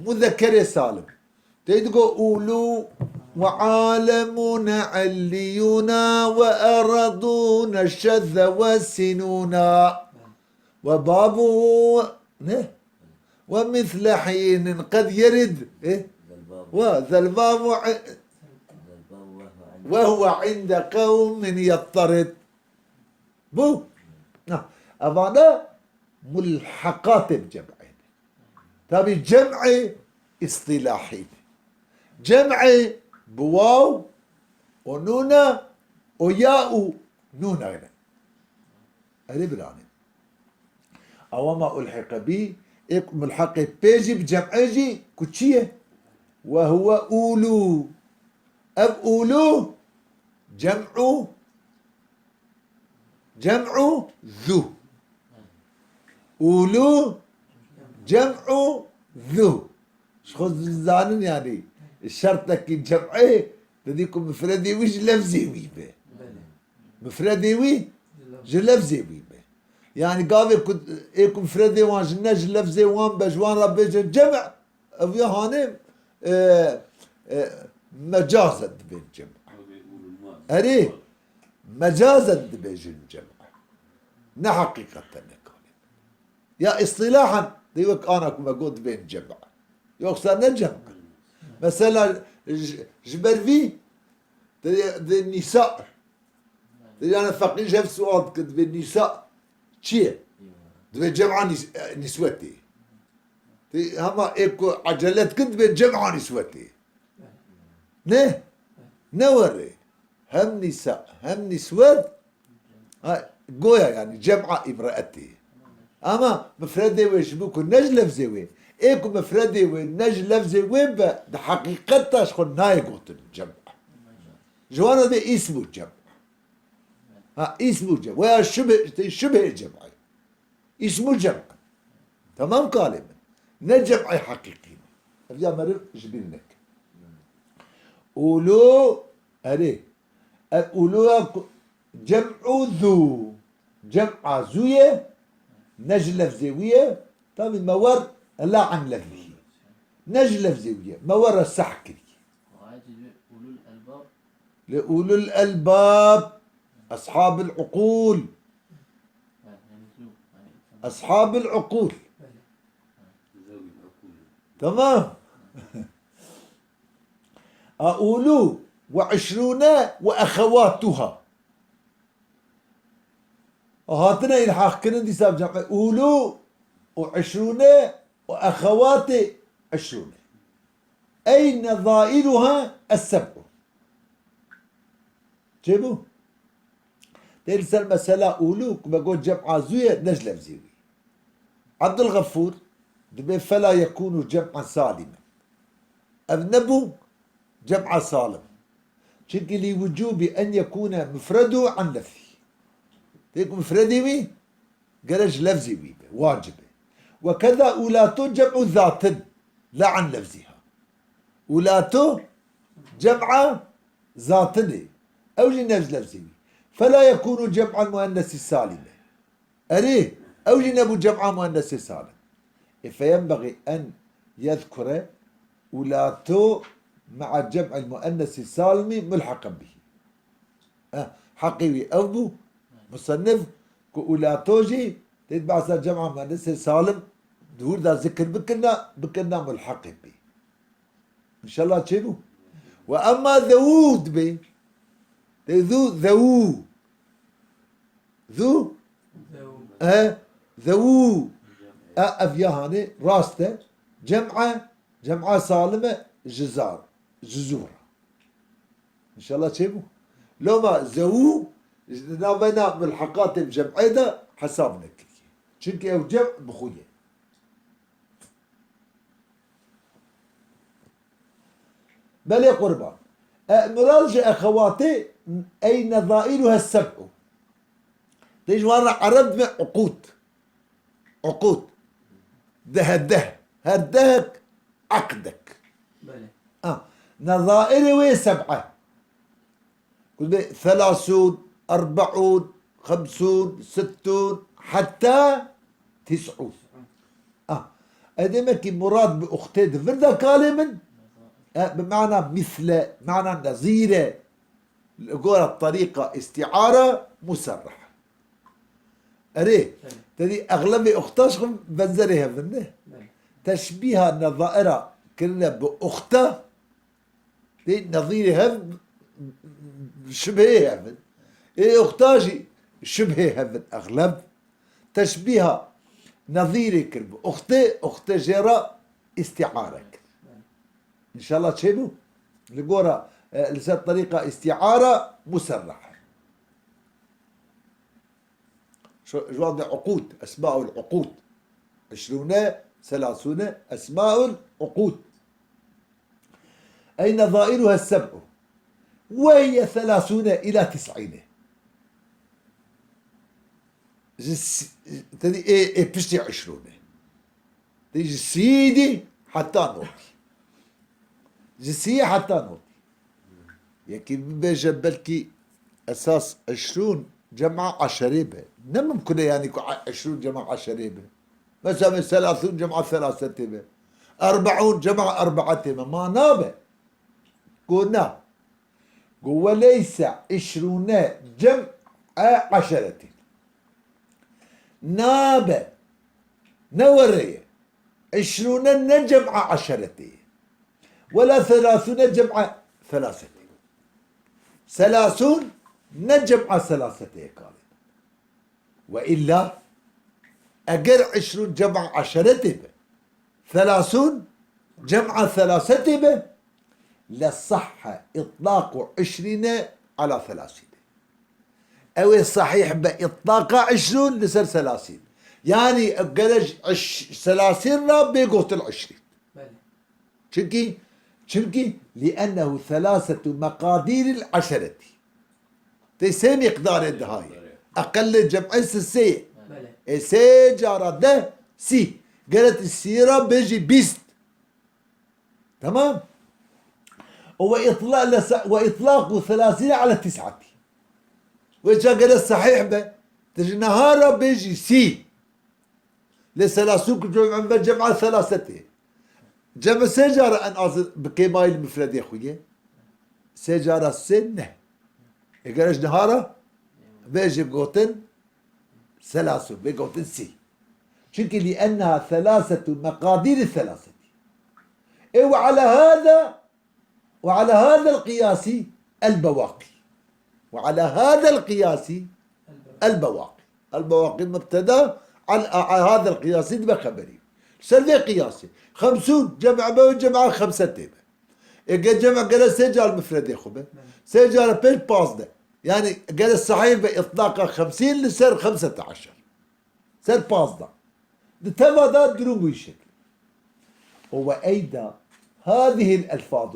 muzekkerê salim. Tê digo ûlû ve alemûne elliyûna ve eredûne şeze ve sinûna. Ve babû, ne? ومثل حين قد يرد. إيه؟ ذا الباب. وذا الباب ع-، ذا الباب وهو عند وهو عند قوم يضطرد. Bu. Ha, evana mulhaqatê bi cem'ê ne. Tabi cem'ê istilahî ne. Cem'ê bi waw û nûna û ya û nûna ne. Erê biranê. Ewa ma ulhiqe bî, ê ku mulhaqê pê jî bi cem'ê jî ku çi ye? Ve huve ûlû. Ev ûlû cem'û, cem'û zû. Ûlû cem'û zû. Ji xwe zanin yanî şertekî cem'ê didî ku mifredê wî ji lefzê wî be. Belê. Mifredê wî ji lefzê wî be. Yanî gavê ku ê ku mifredê wan ji ne ji lefzê wan be, ji wan re bêje cem', ev ya hanê, e, e, mecazen dibên cem'. Erê, mecazen dibêjin cem'. Ne heqîqeten ne kalê. Ya îstilahan de wek ana ku me got dibên cem'. Yoksa ne cem'. Mesela ji, ji ber vî de, de nîsa. De yani feqîr ji hev sual dike, dibê nîsa çi ye? Dibê cem'a nîs-, e, nîswetê. De hema ê ku ecele dikin dibê cem'a nîswetê. Ne? Ne werê. Hem nîsa, hem nîswet. Ha, goya yani cem'a imraetê. Ama mifredê wê ji bo ku ne ji lefzê wê. Ê ku mifredê wê ne ji lefzê wê be, di heqîqet de ji xwe nayê gotin cem'. Ji wan re dê îsmû cem'. Ha, îsmû cem'. Veya şibhe, işte şibhe cem'e. Îsmû cem'. Tamam kalê min. Ne cem'ê heqîqî ne. Ev ya meriv ji bîr neke. Ûlû, erê. Ev ûlû ya ku, cem'û zû. Cem'a zû ye. Ne ji lefzê wî ye. Tabi me wer la an lefzî. Ne ji lefzê wî ye. Me wer re seh kiriye. Lê ulul elbab, ashabul uqul. Ashabul uqul. Tamam. A ulu ve işrune ve ehevatuha. Hatine ilhaq kirin dîsa bi cem'ê. Ulu û işrune û exewatê işrune. Ey nezairuha es-seb'u. Çêbû? Tê li ser mesela ûlû ku me got cem'a zû ye, ne ji lefzê wî. Abdulxefûr dibê fela yekûnû cem'an salîmen. Ev nebû cem'a salim. Çimkî lî wucûbî en yekûne mufredû an lefzî. Tê ku mufredê wî gere ji lefzê wî be, wacib e. Ve keza ûlato cem'u zatin, la an lefziha. Ûlato cem'a zatin e. Ew jî ne ji lefzê wî. Fela yekûnû cem'an muennesi salime. Erê, ew jî nebû cem'a muennesi salim. E feyenbexî en yezkure ûlato ma'a cem'il muennesi salimi mulhaqen bihî. Eh, heqê wî ew bû, musennif ku ûlato jî tê di behsa cem'a muennesê salim di wir de zikir bikirina, bikirina mulheqê bî. Înşallah çêbû. Ve emma zewû dibê. Tê zû, zewû. Zû? E, zewû. E, ev ya hanê rast e. Cem'e, cem'a salime ji zar, ji zû re. Înşallah çêbû. Loma zewû, ji navbeyna milheqatên cem'ê de hesab nekiriye. Çimkî ew cem bi xwe ye. Belê qurban. E, murad ji exewatê ey nezairuha seb'u. Tê ji wan re ereb dibê uqûd. Uqûd. Deh, deh. Her dehek eqdek. Belê. Ha. Nezairê wê seb'e. Ku dibê selasûn, erbeûn, xemsûn, sittûn, heta tis'ûn. Ah. E, demek ki murad bi uxtê di vir de kalê min. E, bi mana misle, mana nezîre. Li gora terîqa îstîara muserreh. Erê, Evet. Te dî exlebê uxta ji xwe benzerê hev in, ne? Evet. Teşbîha nezaira kirine bi uxte, tê nezîrê hev, şibheyê hev in. Ê uxta jî şibhê hev in exleb. Teşbîha nezîrê kir bi uxtê, uxtê jê re îstîare kir. Înşallah çêbû? Li gora, e, li ser terîqa îstîare muserreh e. Şu, ji wan de uqûd, esmaul uqûd. Îşrûne, selasûne, esmaul uqûd. Ey nezairuha seb'u. Ve hiye selasûne ila tis'îne. Ji s-, tedî ê, ê piştî îşrûne. Tê ji sîdî heta notî. Ji sî heta notî. Yekî bibêje belkî esas îşrûn cema eşerê be. Ne mimkun e yanî ku a-, îşrûn cema eşerê be. Mesela min selasûn cema selasetê be. Erbeûn cema erbeetê be. Ma nabe. Ku na. Ku weleyse îşrûne cem'e eşeretî. Nabe. Ne were ye. Îşrûne ne cem'a eşeretê ye. Wela selasûne cem'a selasetê. Selasûn ne cem'a selasetê ye kalê. Ve illa eger îşrûn cem'a eşeretê be, selasûn cem'a selasetê be, lesahhe itlaqu îşrîne ala selasîne. Ew ê sahîh be îtlaqa îşrûn li ser selasîn. Yanî ew gere ji îş-, selasîn re bê gotin îşrîn. Belê. Çimkî, çimkî لأنه ثلاثة مقادير العشرة. Tê sê miqdarê dihayê. Eqelê cem'ê sisê. Belê. Ê sê cara deh, sî. Gere tu sî re bêjî bîst. Tamam? Û ve itla-, le se-, ve itlaqu selasîne ala tis'atî. Wê ça gere sahîh be, tu ji niha re bêjî sî. Lê selasûn ku cem-, cem'a selasetê. Cem sê cara en az bi kêmayî li mifredê xwe ye. Sê cara sê ne. Ê gere ji niha re bêjî gotin selasûn, bê gotin sî. Çimkî لأنها ثلاثة مقادير الثلاثة. Ê وعلى هذا، وعلى هذا القياس البواقي. وعلى هذا القياس البواقي. البواقي مبتدا، على، على هذا القياس dibe xeberî. Ser vê qiyasê. Xemsûn cem'a be, cem'a xemsetê be. Ê ge cem'a gere sê car mifredê xwe be. Sê cara pênc pazdeh. Yanî gere sahîh be îtlaqa xemsîn li ser xemsete eşer. Ser pazdeh. Di teva de durum wî şekil. Û ve eyda هذه الألفاظ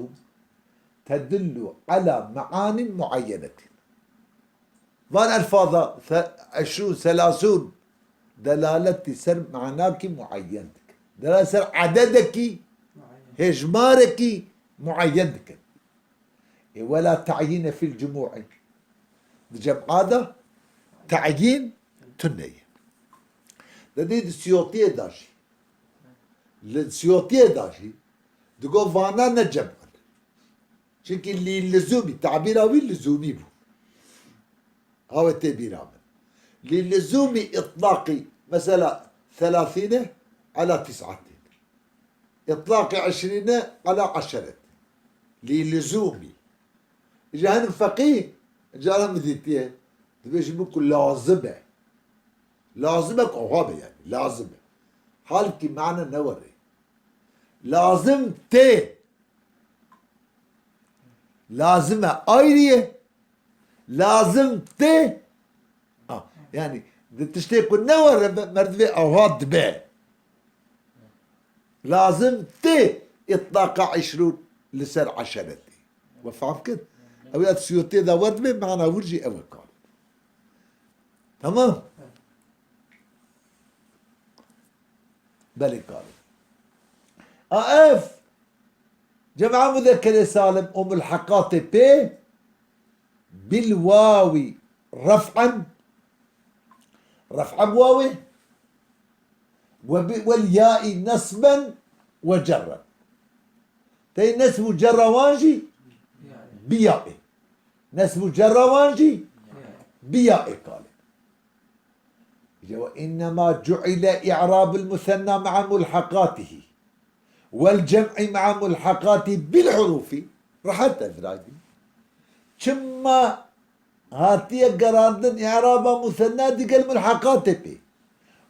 تدل على معان معينة. Van elfaza se-, eşrûn, selasûn delaletî ser manakî muayyen dikin. Delalet ser ededekî, hêjmarekî muayyen dikin. Ê wela ta'yîne fîl cumû'î. Di cem'a de ta'yîn tune ye. Di dî di Siyotiyê de jî. Li Siyotiyê de jî digo vana ne cem in. Çimkî lî lizûmî, tabîra wî lizûmî bû. Hawe tê bîra min. Lî lizûmî îtlaqî, mesela, selasîne ala tis'atî. Îtlaqî eşrîne ala eşeret. Lî lizûmî. Îja hinek feqî, cara min dîtiye. Dibêjin min ku lazim e. Lazim e ku oha be yani. Lazim e. Halkî mane ne were. Lazim tê. Lazim e ayrı ye. Lazim tê. Ah, yani, di tiştê ku ne were be, merdivê awa dibe. Lazim tê îtlaqa îşrûn li ser eşeretê. We fam kir? Ew ya Siyotê de wer dibe, mana wir jî ew e kar. Tamam? Belê kar. A ev cem'a muzekkerê salim û mulheqatê pê bil wawî ref'en, ref'e bi wawê, we bi, wel yaî nesben we cerren. Tey nesb û cerra wan jî bi yaê. Nesb û cerra wan jî bi yaê kalê. Îca we innema cu'ile i'rabul musenna ma'a mulhaqatihi. والجمع مع ملحقاته بالحروف. Rehet e viraydî. Çima hatiye gerandin i'raba musenna digel mulhaqatê pê.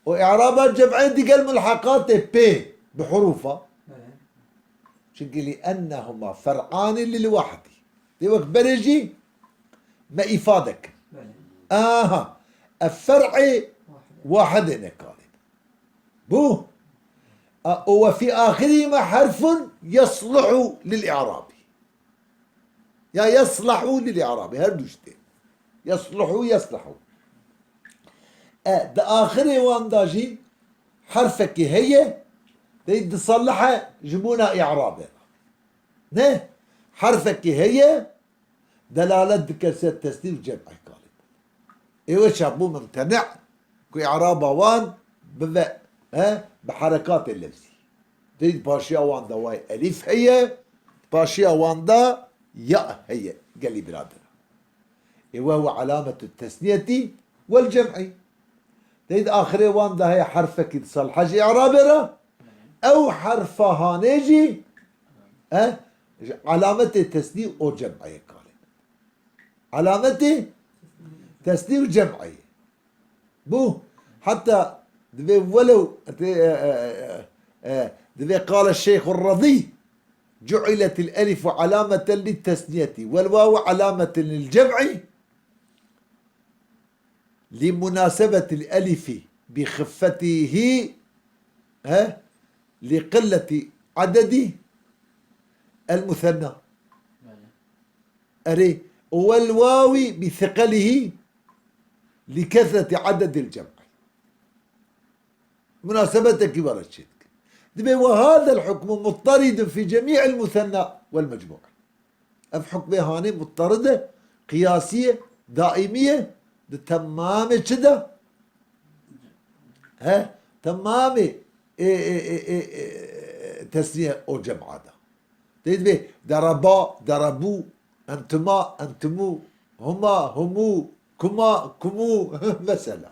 Û i'raba cem'ê digel mulhaqatê pê bi hurufa. Belê. Çünkü لأنهما فرعان للواحد. Dê wek berê jî me îfade kir. Belê. Aha. Ev fer'ê wahidê ne kalê. Bu. A, û وفي آخرهما حرف يصلح للإعراب. Ya يصلح للإعراب. Her du jî tê. يصلح، يصلح. E, di axirê wan de jî herfekî heye, dey disalihe ji bona î'rabê re. Ne? Herfekî heye, delalet dike ser tesnî û cem'ê kalê. Ê weça bû mumtene' ku i'raba wan bibe, he, bi herekatê lefzî. Tê di paşiya wan de way elîf heye, di paşiya wan de ya heye, gelî birader. Ê we û alametu tesniyetî wel cem'î. Tê di axirê wan de heye herfekî disalhe ji i'rabê re, ew herfa hanê jî, he, ji alametê tesnî û cem'ê kalê. Alametê tesnî û cem'ê. Bû. Heta divê welew, e, e, e, e, divê قال الشيخ الرضي: جعلت الألف علامة للتثنية والواو علامة للجمع لمناسبة الألف بخفته، he, لقلة عدد المثنى. Erê, والواو بثقله لكثرة عدد الجمع. Munasebetekî were çêdikin. Dibê وهذا الحكم مضطرد في جميع المثنى والمجموع. Ev hukmê hanê mutterid e, qiyasî ye, daîmî ye, di temamê çi de? He? Temamê, e, e, e, e, e, tesniye û cem'a de. Tê dibê daraba, darabû, entuma, entimû, huma, humû, kuma, kumû, mesela.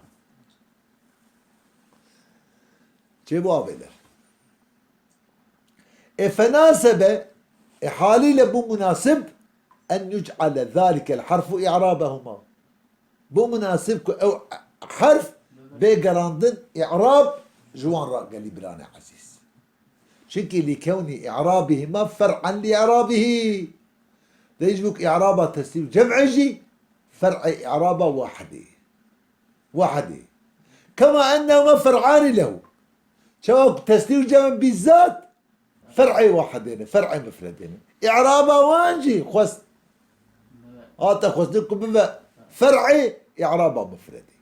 Çêbû avêler. E, فناسب, e, halîle bû munasib, أن يجعل ذلك الحرف إعرابهما. Bû munasib ku ew herf bê gerandin, i'rab ji wan re gelî biranê ezîz. Çimkî لكون إعرابهما فرعا لإعرابه. Dê ji bo ku i'raba tesnî û cem'ê jî fer'ê i'raba wahidê. Wahidê. كما أنهما فرعان له. Çawa ku tesnî û cem bîzat fer'ê wahidê ne, fer'ê mufredê ne. I'raba wan jî xwest, hate xwestin ku bibe fer'ê i'raba mufredê.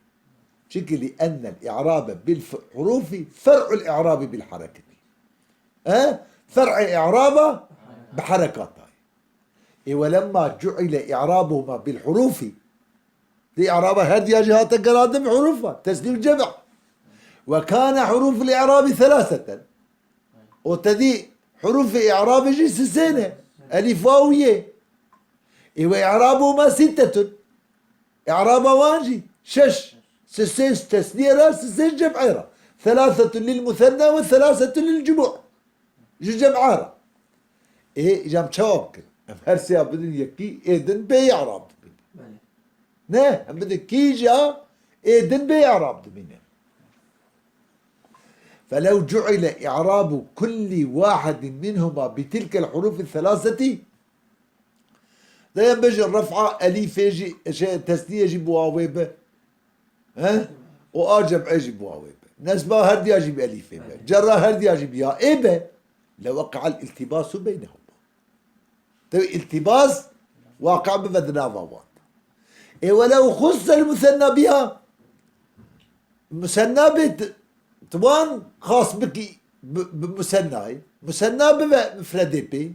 Çimkî لأن الإعراب بالحروف فرع الإعراب بالحركة. He? Fer'ê i'raba bi herekata ye. Ê, ولما جعل إعرابهما بالحروف. Di i'raba her diya jî hate gerandin bi hurufa. Tesnî û cem'. وكان حروف الإعراب ثلاثة. Û te dî hurufê i'rabê jî sisê ne. Elîf, waw, yê. Ê, وإعرابهما ستة. I'raba wan jî şeş. Sisê tesniyê re, sisê cem'ê re. ثلاثة للمثنى وثلاثة للجموع. Ji cem'a re. Ê, îca em çawa bikin? Em her sêya bidin yekî, ê din bê i'rab dibin. Belê. Ne, em bidin kîja, ê din bê i'rab dibînin. فلو جعل إعراب كل واحد منهما بتلك الحروف الثلاثة. Dê em bêjin ref'a elîfê jî, şey, tesniyê jî bi wawê be. He? Û a cem'ê jî bi wawê be. Nesba her diya jî bi elîfê be. Cerra her diya jî bi yaê be. لوقع الالتباس بينهما. Tevî îltîbas waqi' bibe di nava wan de. Ê, ولو خص المثنى بها. Musenna bê t-, tu wan xas bikî bi, bi musennayê. Musenna bibe mufredê pê.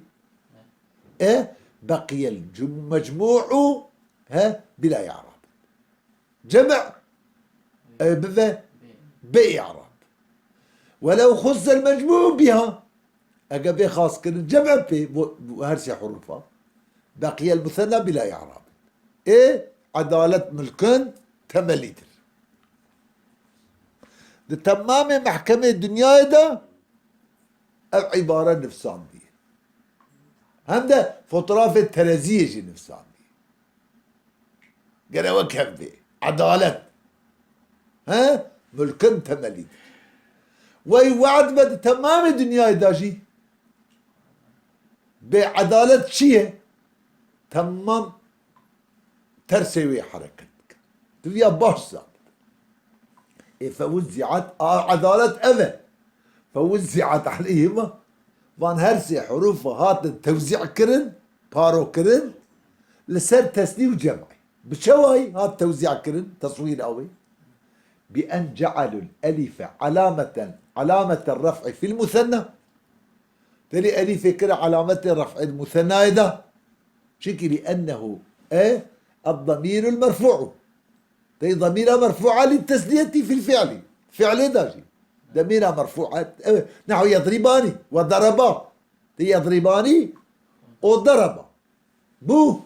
E, بقي المجموع, he, بلا إعراب. Cem', e, bibe bê i'rab. ولو خص المجموع بها. Eger bê xaskirin cem' pê, bu, bu her sê hurufa. بقي المثنى بلا إعراب. Ê, edalet milkin temelîdir. Di temamê mehkemê dinyayê de ev îbare nivsandiye. Hem de fotoğrafê tereziyê jî nivsandiye. Gere wek hev bê. Edalet. He? Mulkin temelî. Wey we'd be di temamê dinyayê de jî. Bê edalet çi ye? Temam tersê wê hereket dikin. Tu viya baş zanî. Ê fewuzzi'at, a edalet ev e. Fewuzzi'at aleyhima. Van her sê hurûfa hatin tewzî kirin, paro kirin, li ser tesnî û cem'î. Bi çawayî hat tewzî kirin, teswîra wê? Bi en ce'alul elife alameten, alameten ref'i fil musenna. Têlî elîfê kire alametê ref'ê di musennayê de. Çimkî لأنه e الضمير المرفوع. Tey ضميرا مرفوعا للتثنية في الفعل. Fi'lê de jî. ضميرا مرفوعا. Evet. نحو يضربان وضربا. Tey يضربان û ضربا. Bû.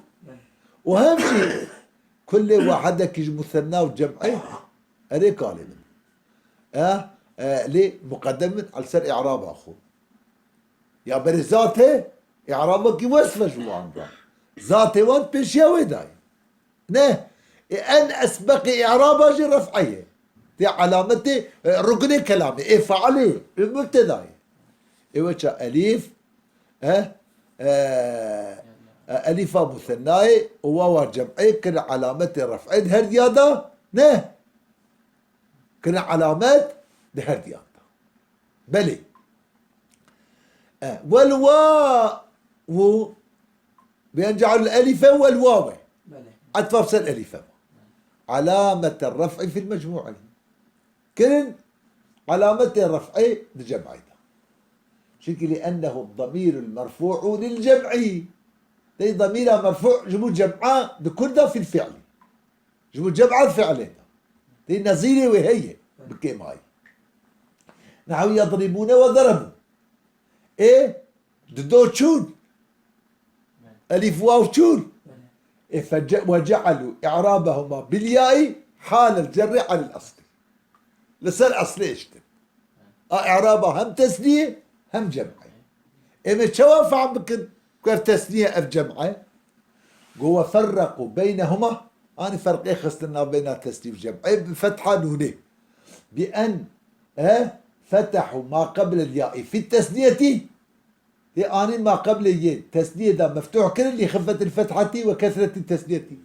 Û hem jî kullê wahedekî ji musenna û cem'ê erê kalê min. E, e, lê muqedem min el ser i'raba xwe. Ya berê zatê, i'rabekî wesf e ji wan re. Zatê wan pêşiya wê dayê. Ne. Ê en esbeqê i'raba jî ref'e ye. Tê alametê, e, ruknê kelamê. Ê fealê, ê mubtedayê. Ê weça elîf, e, e, e, elîfa musennayê û wawa cem'ê kir alametê ref'ê di her diya da? Ne. Kir alamet di her diya da. Belê. E, wel wawu, bi en ce'alul elife wel wawe. Belê. Etfa ser elife. Alamete ref'i fil mecmu'i. Kirin alametê ref'ê di cem'ê de. Çimkî لأنه الضمير المرفوع للجمع. Tey damîra merfû ji bo cem'a di kur de fil fi'lî. Ji bo cem'a fi'lê de. Tey nezîrê wê heye bi kêmayî. Nehew yedribûne we derebû. Ê, di do çûn. Elîf waw çûn. Ê, fece-, ve ce'alû i'rabehuma bil yâi halel cerri alel eslî. Li ser eslê eştin. A i'raba hem tesniyê hem cem'ê. Ê me çawa fehm bikin ku ev tesniye ev cem'e? Go ve ferreqû beynehuma, anî ferqê xistin navbeyna tesnî û cem'ê bi fetha nûnê. Bi en, e, fetehû ma qeblel yâi fit tesniyetî. Tê anîn ma qeblê yê tesniyê de meftuh kirin, lî xifetil fethatî ve kesretî tesniyetî.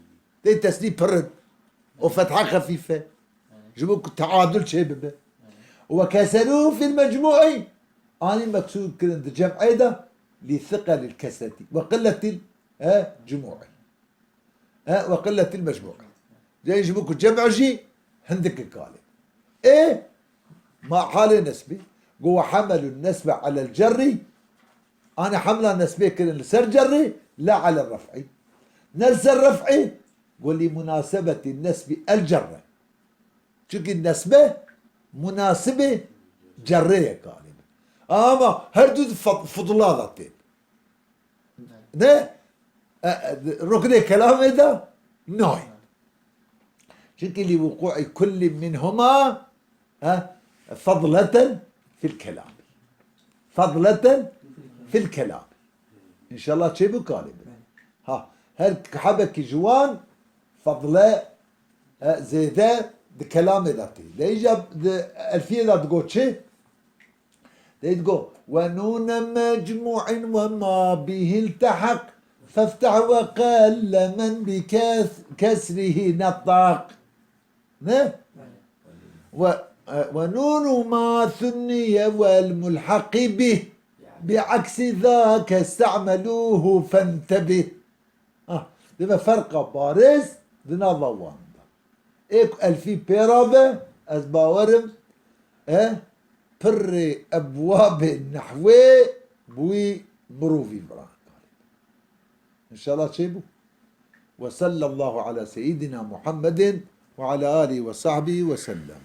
Tê tesnî pirin. O fetha xefîf e. Ji bo ku teadul çê bibe. Ve keserû fil mecmu'i. Anî meksûr kirin di cem'ê de, lî thiqelil kesretî. Ve qilletil, e, cumu'i. E, ve qilletil mecmu'i. Cey ji bo ku cem'a jî hindik kalê. Ê, ma halê nesbî. Go ve hamelun nesbe alel cerri. Anî hamla nesbê kirin li ser cerri, la alel ref'i. Ne li ser ref'i, go lî munasebetî nesbî el cerre. Çimkî nesbe munasibê cerrê ye kalê. Ama her du di fed-, fudula da tên. Ne? E, e, ruknê kelamê de nayê. Çimkî lî wuqû'î kullî minhuma, he, fedleten fil kelamî. Fedleten fil kelamî. Înşallah çêbû kalê min. Ha, her hebekî ji wan fedle, e, zêde di kelamê de tê. Lê îja di elfiyê de digot çi? Dê digot, "Ve nûne mecmu'in ve ma bihî iltehak, fefteh ve qelle men bi kes-, kesrihî nettak." Ne? Ve, e, "Ve nûnu ma sunniye vel mulhaqî bih, bi aksi zâke ste'melûhu fentebih." Ah, dê me ferqa bariz di nava wan de. Ê ku elfî pê rabe, ez bawerim, e, pirrê ebwabê nehwê bi wî mirovî viran. Înşallah çêbû. Ve sallallahu ala seyyidina Muhammedin ve ala alihi ve sahbihi ve sellem.